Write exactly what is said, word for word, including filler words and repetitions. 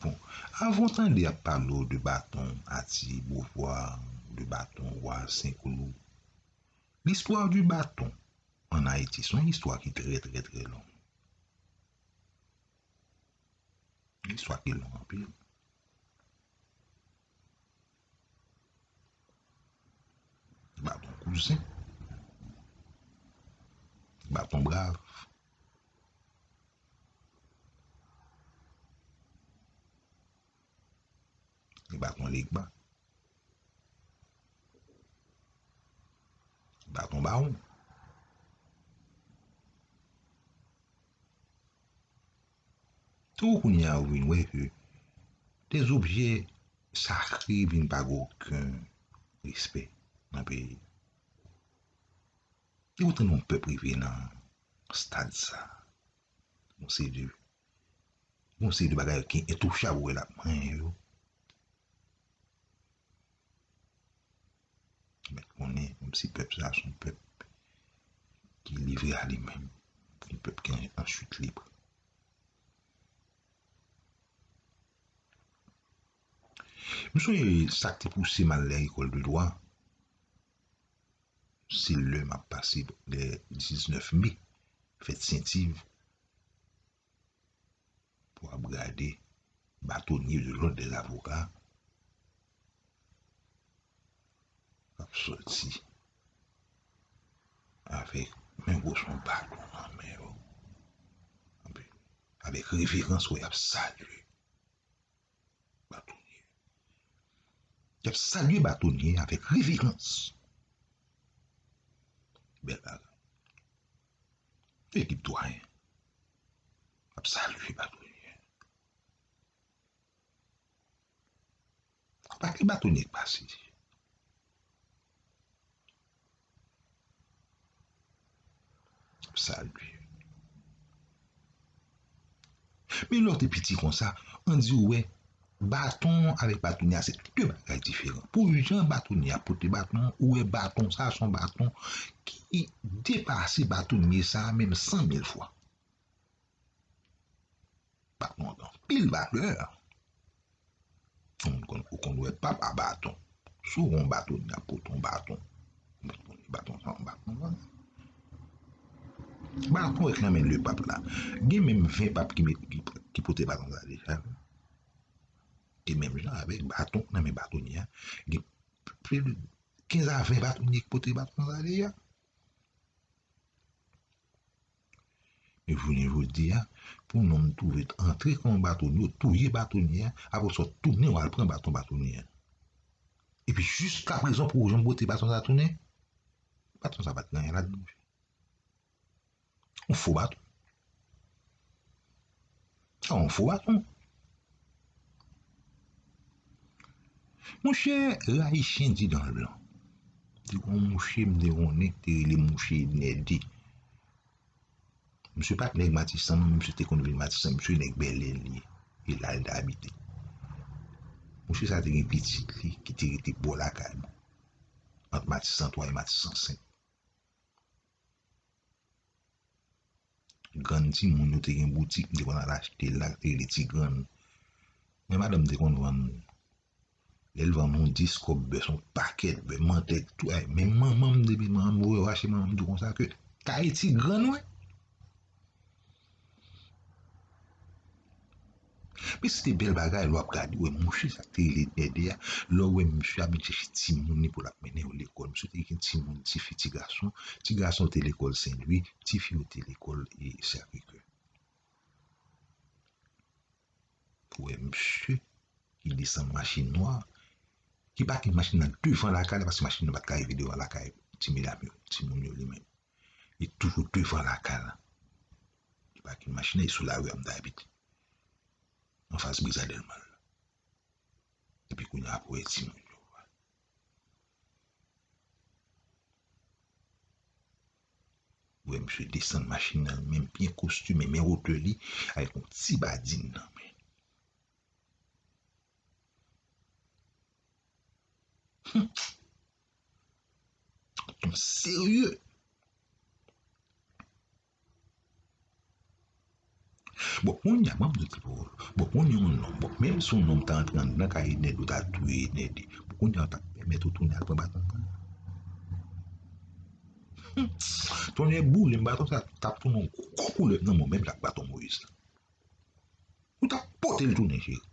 Bon, avan w tande y ap pale w de baton Ati Bovwa, de baton Wa Senklou, listwa di baton ann Ayiti se yon istwa ki trè, trè, trè long. Istwa ki long anpil. Baton kouzen. Baton brav. Baton legba. Baton bawon. Tou kounye a ou vin wè ke dèzobjè sakre vin pa gen okenn respè nan peyi. Depi w tande yon pèp rive nan stad sa, yon seri de, yon seri de bagay ki entouchab ou wè l ap manyen yo. Mèt konnen, menm si pèp sa se yon pèp ki livre a li menm, yon pèp ki an, an chute libre. M sonje sa k te pouse m al lekòl de dwa. Se lè m ap pase lè diznèf me, fèt Sentiv, pou ap gade batonye de l'ordre des avocats k ap sòti avèk men gwo son baton nan men yo. Avèk reverans, wè, y ap salye batonye. Y ap salye batonye avèk reverans. Bèl bagay. Ekip dwayen ap salye batonye. Pa gen batonye k pase. Salye. Men lè w te piti konsa, ann di w wè, baton avèk batonye a se de bagay diferan. Pou jan batonye a pote baton an, ou wè baton sa a se yon baton ki depase batonye sa a menm san mil fwa. Baton an gen anpil valè. Ou konn, ou konn wè pap a baton. Si w wè yon batonye ap pote yon baton, ou mèt konnen baton sa yon baton. Baton ek nan men le pap la. Gen menm ven pap ki met, ki, ki pote baton sa deja. E menm jan avèk baton nan men batonye a, gen plis de kenz a ven batonye ki pote baton sa deja. Men jounen jodi a, pou nonm twouve antre kòm yon batonye, ou touye batonye a, apre sa w tounen w al pran baton batonye a. Epi jiskaprezan pou w janm pote baton sa tounen, baton sa pa t gen anyen ladan l, monchè. Yon fo baton. Sa yon fo baton. Monchè, rayi chen di dan l blan. Te gen yon mouche m te konnen ki te rele mouche Nède. Misye pa t nèg Matisan non, men misye te konn vin Matisan, misye nèg Bèlè li ye. E la l te abite. Mouche sa te gen pitit li ki te rete bò lakay mwen. Ant Matisan twa e Matisan senk. Grann timoun yo te gen boutik, m te konn al achte la, te rele Ti Grann. Men madanm te konn vann, lè l vann yon dis kòb bè, se yon pakèt bè, mantèg, tou. Ay, men manman m, depi manman m voye w achte, manman m di w konsa ke taye Ti Grann, wi. Men se te bèl bagay, lè w ap gade, w wè mouche sa k te rele Dèdè a, lè w wè misye ap vin chèche timoun li pou l ap mennen yo lekòl. Misye te gen timoun, tifi, ti gason. Ti gason yo te lekòl Sen Lwi, tifi yo te lekòl e Sakre Kè. Ou wè misye ki desann machin nwa, ki pake machin nan devan lakay la, paske machin nan pa t ka rive devan lakay ti medam yo, timoun yo li menm. Li toujou devan lakay la. Li pake machin nan, li sou lari a, m ta abite. Anfas Briza Dèlma la. Epi kounye a pou wè timoun yo. Ou wè misye desann machin nan, li menm byen kostime, men wotè li, avèk yon ti badin nan men. Hum. Ton serye. Bon, kounye a, ban m di w ti pawòl. Bon, kounye a yon nonm. Bon, menm si yon nonm ta antre anndan kay Nèdi, ou ta touye Nèdi. Bon, kounye a, w t ap pèmèt ou tounen al pran baton pran. Tonnè boule m, baton sa t ap tounen yon gwo koulèv nan men w, menm jan ak baton Moyiz la. Ou t ap pote l tounen, cheri.